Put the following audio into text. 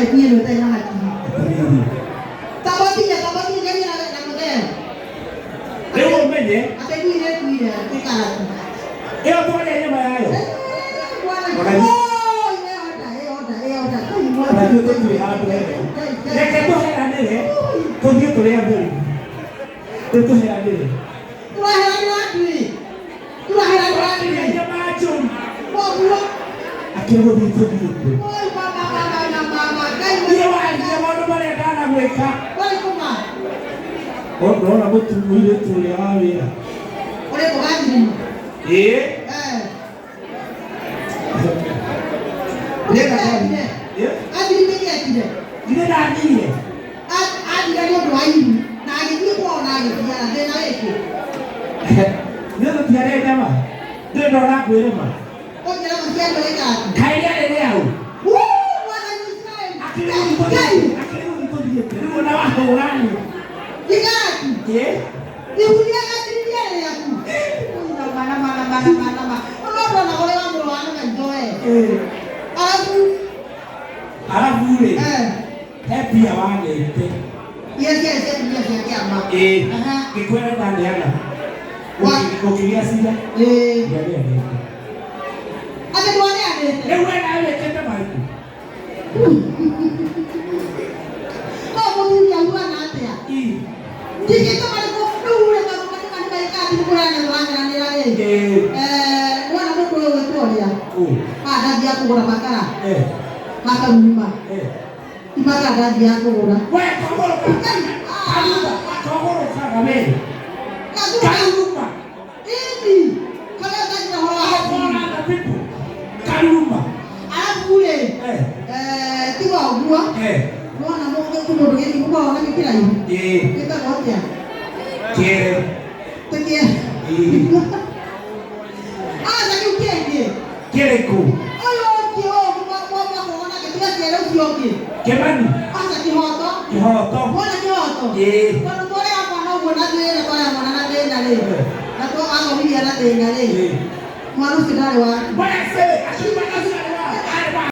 Type ĩno ĩtarĩ na hakiri. Atĩrĩrĩ. Tambakinya, tambakinya ngeria na mũthee. Rĩu ũmenye Atĩ ngui nĩ ĩkuire ĩkarati. Ĩyo twarĩa nyama yayo. Bwana. Ona Oi, ĩyonda, ĩyonda, ĩyonda. Kai mwana. Ona ithuĩ tũtirĩ handũ hega. Kai, kai. Reke tũheranĩre, tũthiĩ tũrĩ atheru. Tũtũheranĩre. Tũraheranĩra ndui. Tũraheranĩra Twarĩa ndui. nyama ya njũru. Koguo, Akĩrĩ gũthiĩ tũthiĩte. oi mama, mama na mama. Ngai Niĩ waririe maũndũ marĩa ndanagwĩka. Marĩkũ ma? Ndona mũtu mũirĩtu ũrĩa wa wĩra. Ũrĩ kũgathirima. Ĩĩ. Eh. Ndĩrenda kwaria. Ĩĩ. Gathirima gĩekire. Githĩ ndathire. Athire nĩ ũndũ wa ihu na agĩthiĩ kwao na agĩciara thĩna wĩkũ. Nĩ tũtiarĩa nyama. Ndĩrĩ ndona ngwĩrĩma. Ũnjĩra mũciari ũrĩkati. Kaĩ rĩarĩ rĩaũ. Mwathani Israeli. Akĩrĩ gũthiĩ tũthiĩte. Akĩrĩ gũthiĩ tũthiĩte. Rĩu ona wahũra nĩ. Gĩgati. Ĩĩ. Ihu rĩa gathiri rĩarĩ rĩaku. Nama nama nama nama nama. Ũno ndona ũrĩa wa mũrũ wa na maitho we. Ĩĩ. Arabu. Arabu rĩ. Eh. He mbia wanete. Iria ciarĩ cia atumia cia kĩama. Ĩĩ. Aha. Ngĩkwĩra ndaneana. Wa- Ũkĩgĩa cira. Ĩĩ. Ndianeanĩte. Atĩ ndwaneanĩte. Rĩu we nawe wĩkĩte marĩkũ? No mũthuri ahuana atĩa? Ii. Ndigĩte marĩkũ rĩu rĩ maũndũ marĩa marĩkaga kũheana tũraheanĩra rĩ. Ĩĩ. Eh, wona mũndũ ũyũ gwĩtwo ũrĩa? Ũ. Ah, ndathiaga kũgũra makara Eh. makaruruma. Eh. Ti makara ndathiaga kũgũra. We kogoroka. Karuma. Kogorokaga we. Karuma. Ĩni. Karĩa kanjĩra ũhoro wa All other people. Karuma. Arabu rĩ, Eh. eh, tiga ũguo. Eh. Wona mũndũ kũndũ gĩkĩ gũkoragwo na gĩkĩraihu. Ĩĩ. Gĩtagwo atĩa? Kĩere. Tũkĩe. Ĩĩ. Aca kĩu kĩngĩ. Kĩrĩkũ? Ũyũ ũngĩ ũyũ mwakoragwo nake tiga kĩere ũcio ũngĩ. Kĩmani. Aca kĩhoto. Kĩhoto. Wona kĩhoto. Ĩĩ. Tondũ twarega mwana ũguo na thĩna, twarega mwana na thĩna rĩ. Na athomithia na thĩna rĩ. Ĩĩ. Mwana ũcio ndarĩ waku. Wese, akiuma na